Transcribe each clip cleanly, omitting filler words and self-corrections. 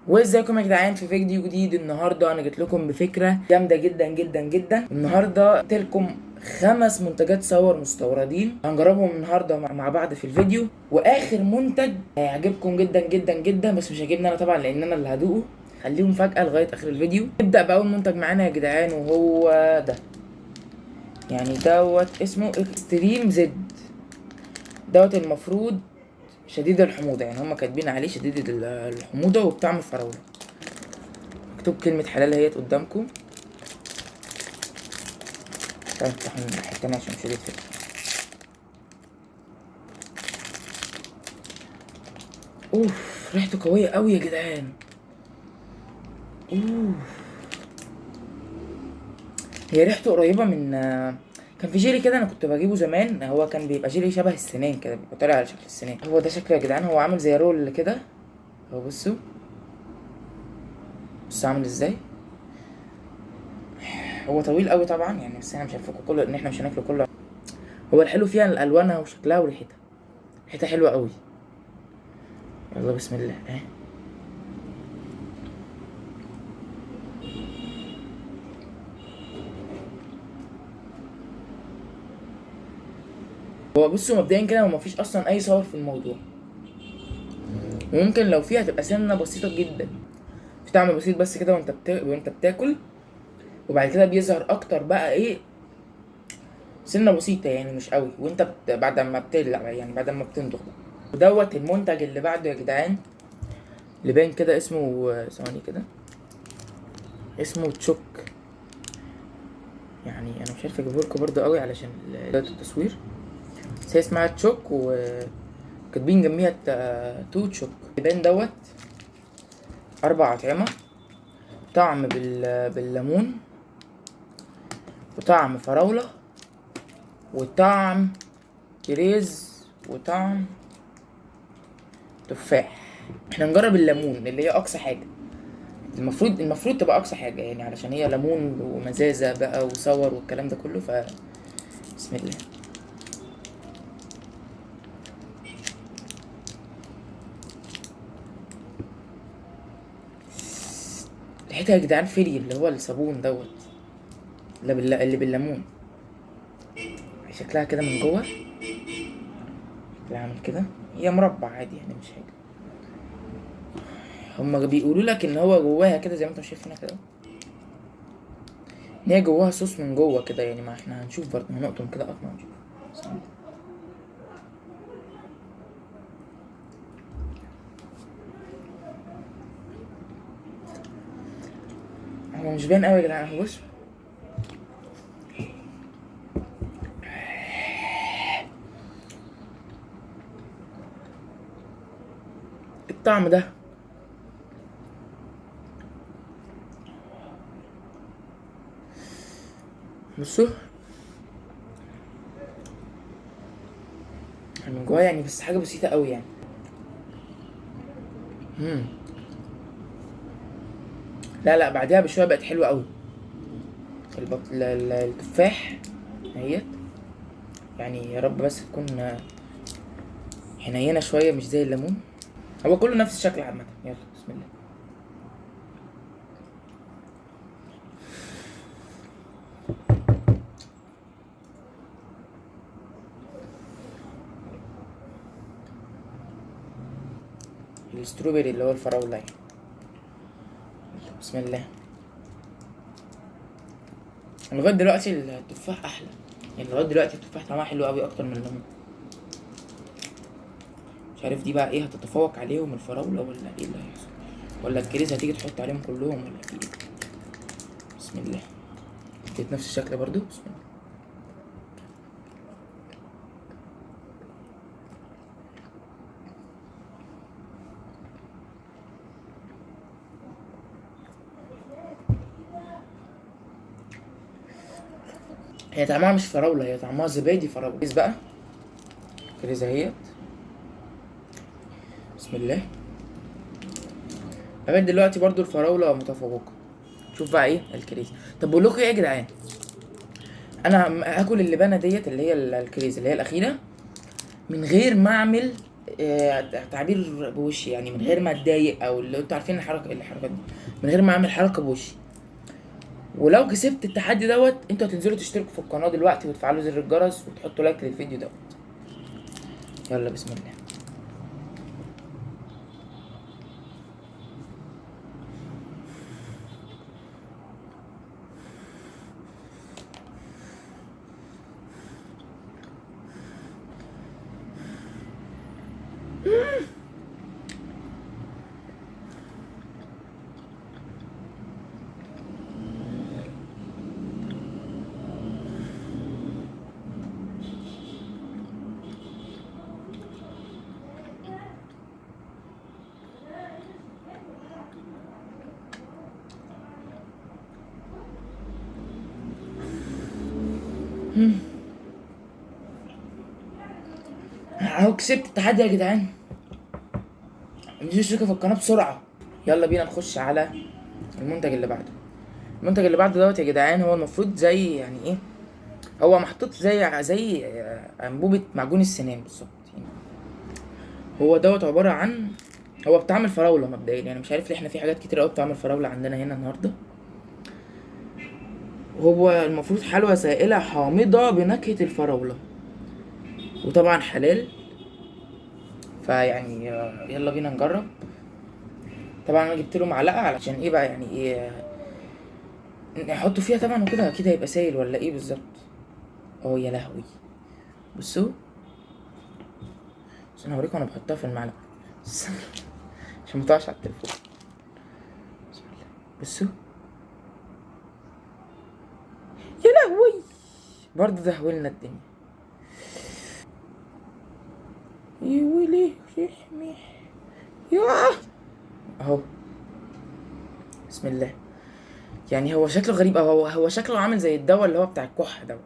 وازيكم يا جدعان في فيديو جديد. النهارده انا جيت لكم بفكره جامدة جدا جدا جدا. النهارده جبت لكم 5 منتجات sour مستوردين، هنجربهم النهارده مع بعض في الفيديو. واخر منتج هيعجبكم جدا جدا جدا، بس مش هيعجبني انا طبعا لان انا اللي هدوقه. خليهم فجأة لغاية اخر الفيديو. نبدأ باول منتج معانا يا جدعان، وهو ده، يعني دوت اسمه Extreme Z. دوت المفروض شديد الحموضة، يعني هما كاتبين عليه شديد الحموضة وبطعم الفراولة. مكتوب كلمة حلال اهيت قدامكم. طيب افتحوا من الناحية التانية عشان مش هيتفتح. اوف، ريحته قوية قوي يا جدعان. اوف، هي ريحته قريبة من، كان في جيلي كده انا كنت بجيبه زمان، هو كان بيبقى جيلي شبه السنان كده، بيبقى طالع على شكل السنان. هو ده شكله يا جدعان، هو عامل زي roll كده اهو. بصوا عامل ازاي. هو طويل قوي طبعا يعني، بس احنا مش هنفكه كله لان احنا مش هناكله كله. هو الحلو فيها الوانها وشكلها وريحتها، ريحتها حلوة قوي. يلا بسم الله. اهي هو بصوا مبدئيا كده هو مفيش اصلا اي صور في الموضوع، وممكن لو فيها تبقى سنة بسيطة جدا، في طعم بسيط بس كده وانت بتاكل، وبعد كده بيظهر اكتر بقى ايه، سنة بسيطة يعني مش قوي، وانت بعد ما بتلعب يعني بعد ما بتندغ بقى. ودوت المنتج اللي بعده يا جدعان، اللي باين كده اسمه، ثواني كده، اسمه تشوك. يعني انا مش عارف اجيبه لكم برده قوي علشان التصوير، بس هي اسمها تشوك وكاتبين جنبيها تو تشوك. اللبان دوت 4 أطعمة، طعم بالليمون، وطعم فراولة، وطعم كريز، وطعم تفاح. احنا نجرب الليمون اللي هي اقصى حاجة، المفروض تبقى اقصى حاجة يعني، علشان هي ليمون ومزازة بقى وصور والكلام ده كله. ف بسم الله. ريحتها يا جدعان فيري اللي هو الصابون دوت، اللي بالليمون. شكلها كده من جوه، شكلها عامل كده، هي مربع عادي يعني مش حاجة. هما بيقولوا لك ان هو جواها كده زي ما انتم شايفين كده، ان هي جواها صوص من جوه كده يعني، ما احنا هنشوف برضه، هنقطم كده قطمه ونشوف. بسم الله. هو مش باين قوي يا جدعان، اهو بص. الطعم ده بصوا من جواه يعني، بس حاجة بسيطة قوي يعني. لا لا بعديها بشوية بقت حلوة قوي. التفاح اهيت يعني، يا رب بس تكون حنينه شوية مش زي الليمون. هو كله نفس الشكل عامة. يلا بسم الله. الستروبري اللي هو الفراولة يعني. بسم الله. لغاية دلوقتي التفاح أحلى يعني، لغاية دلوقتي التفاح طعمها حلو أوي أكتر من الليمون. مش عارف دي بقى إيه، هتتفوق عليهم الفراولة ولا إيه اللي هيحصل، ولا الكريز هتيجي تحط عليهم كلهم ولا في إيه. بسم الله. اديت نفس الشكل برضو. بسم الله. هي طعمها مش فراولة، هي طعمها زبادي فراولة. كريز بقى، كريز اهيت. بسم الله. لغاية دلوقتي برضو الفراولة متفوقة. شوف بقى ايه الكريز. طب بقول لكم ايه يا جدعان، انا هاكل اللبانة ديت اللي هي الكريز اللي هي الأخيرة، من غير ما اعمل تعبير بوشي، يعني من غير ما اتضايق او اللي انتوا عارفين الحركات دي، من غير ما اعمل حركة بوشي. ولو كسبت التحدي دوت انتوا هتنزلوا تشتركوا في القناة دلوقتي وتفعلوا زر الجرس وتحطوا like للفيديو دوت. يلا بسم الله. اهو كسبت التحدي يا جدعان. انزلوا اشتركوا في القناة بسرعة. يلا بينا نخش على المنتج اللي بعده. المنتج اللي بعده دوت يا جدعان هو المفروض زي يعني ايه، هو محطوط زي انبوبة معجون السنان بالظبط يعني. هو دوت عبارة عن، هو بطعم الفراوله مبدئيا، يعني مش عارف ليه احنا في حاجات كتير قوي بطعم الفراوله عندنا هنا النهارده. هو المفروض حلوى سائله حامضه بنكهه الفراوله، وطبعا حلال. فيعني يلا بينا نجرب. طبعا انا جبت له معلقه علشان ايه بقى، يعني ايه نحطه فيها طبعا وكده، اكيد هيبقى سايل ولا ايه بالظبط. اه يا لهوي، بصوا بس انا هوريكم انا بحطها في المعلقة عشان ما تقعش على التليفون. بسم الله. بصوا يا لهوي، برضه دهولنا الدنيا. يولي يحمي يا اهو بسم الله. يعني هو شكله غريب، او هو شكله عامل زي الدواء اللي هو بتاع الكحه دوت،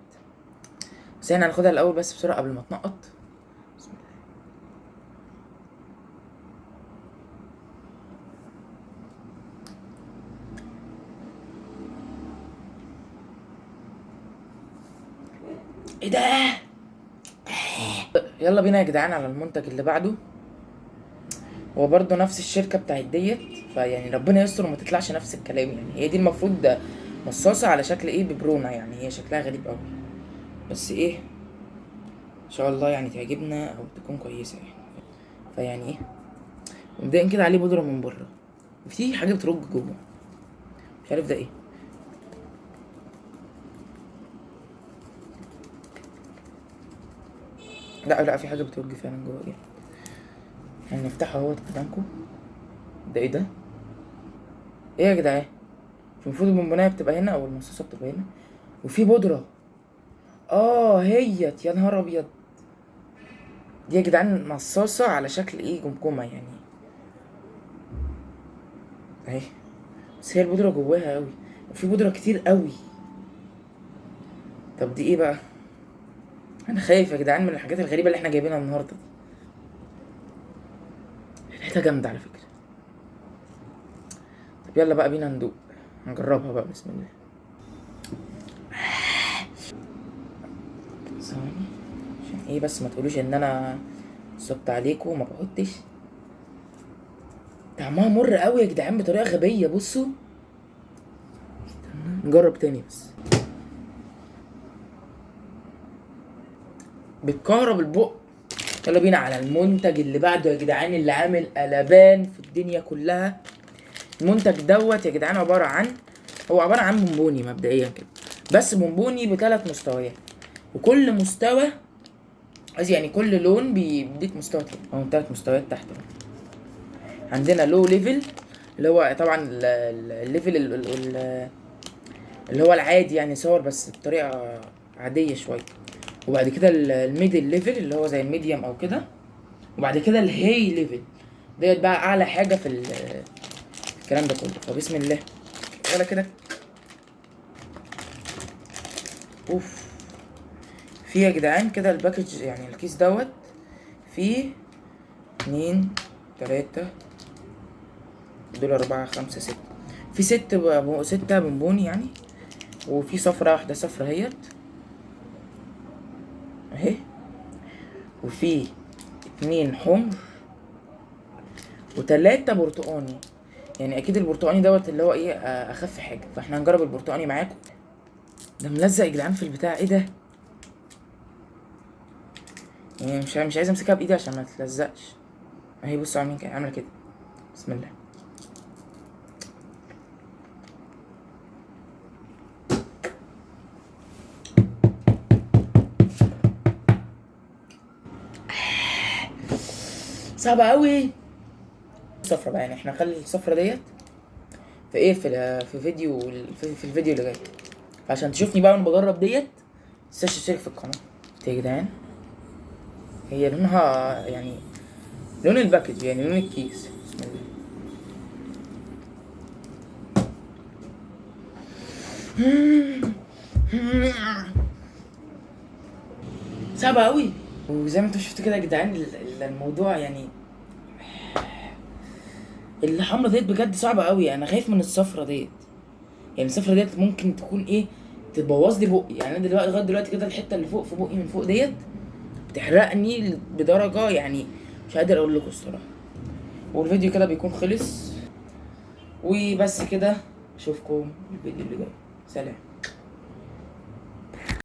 بس احنا هناخدها الاول بس بسرعة قبل ما تنقط. بسم الله. ايه ده؟ يلا بينا يا جدعان على المنتج اللي بعده. هو برضه نفس الشركة بتاعت ديت، فيعني ربنا يستر وما تطلعش نفس الكلام. يعني هي دي المفروض مصاصة على شكل ايه، ببرونة، يعني هي شكلها غريب قوي، بس ايه ان شاء الله يعني تعجبنا او تكون كويسة يعني. فيعني ايه مبدئيا كده عليه بودرة من بره، وفي حاجة بترج جوه مش عارف ده ايه. لا لا في حاجة بترج فعلا جوه. ايه هنفتحها اهوت قدامكم. ده ايه ده؟ ايه يا جدعان؟ مش المفروض البونبونايه بتبقى هنا او المصاصه بتبقى هنا؟ وفي بودره. هيت يا نهار ابيض، دي يا جدعان مصاصه على شكل ايه، جمجمه يعني اهي، بس هي البودره جواها قوي، وفي بودره كتير قوي. طب دي ايه بقى؟ انا خايف يا جدعان من الحاجات الغريبة اللي احنا جايبينها النهارده دي. ريحتها جامدة على فكرة. طب يلا بقى بينا ندوق، نجربها بقى بسم الله. ثواني عشان ايه بس ما تقولوش ان انا صبت عليكم وما بحطش. طعمها مر قوي يا جدعان بطريقة غبية. بصوا استنى نجرب تاني. بس بتكهرب البق. يلا بينا على المنتج اللي بعده يا جدعان، اللي عامل قلبان في الدنيا كلها. المنتج دوت يا جدعان عبارة عن، هو عبارة عن بونبوني مبدئيا كده، بس بونبوني بثلاث مستويات، وكل مستوى قصدي يعني كل لون بيديك مستوى تاني، او ثلاث مستويات تحت. عندنا low level اللي هو طبعا ال level اللي هو العادي يعني sour بس بطريقة عادية شوية، وبعد كده ال middle level اللي هو زي ال medium او كده، وبعد كده ال high level ديت بقى اعلى حاجة في الكلام ده كله. فبسم الله ولا كده. اوف، في يا جدعان كده ال package يعني الكيس دوت فيه 2 3 دول 4 5 6، في 6 بونبوني يعني، وفي صفرة واحدة صفرة اهيت اهي، وفي 2 حمر، و3 برتقاني. يعني اكيد البرتقاني دوت اللي هو ايه، اخف حاجة، فاحنا هنجرب البرتقاني معاكم. ده ملزق يا جدعان في البتاع، ايه ده؟ يعني مش عايز امسكها بايدي عشان ما تلزقش. اهي بصوا عاملين كده، عامله كده. بسم الله. صعبة قوي الصفرة بقى، يعني احنا نخلي الصفرة ديت في ايه، في فيديو، في الفيديو اللي جاي، فعشان تشوفني بقى وانا بجرب ديت متنساش تشترك في القناة. يا جدعان هي لونها يعني لون ال package، يعني لون الكيس. بسم الله. صعبة قوي. وزي ما انتم شفتوا كده يا جدعان الموضوع يعني الحمرا ديت بجد صعبة قوي. انا خايف من الصفرة ديت، يعني الصفرة ديت ممكن تكون ايه، تبوظ لي بقي. يعني انا دلوقتي لغاية دلوقتي كده الحتة اللي فوق في بقي من فوق ديت بتحرقني بدرجة يعني مش قادر اقول لكم الصراحة. والفيديو كده بيكون خلص، وبس كده. اشوفكم الفيديو اللي جاي. سلام.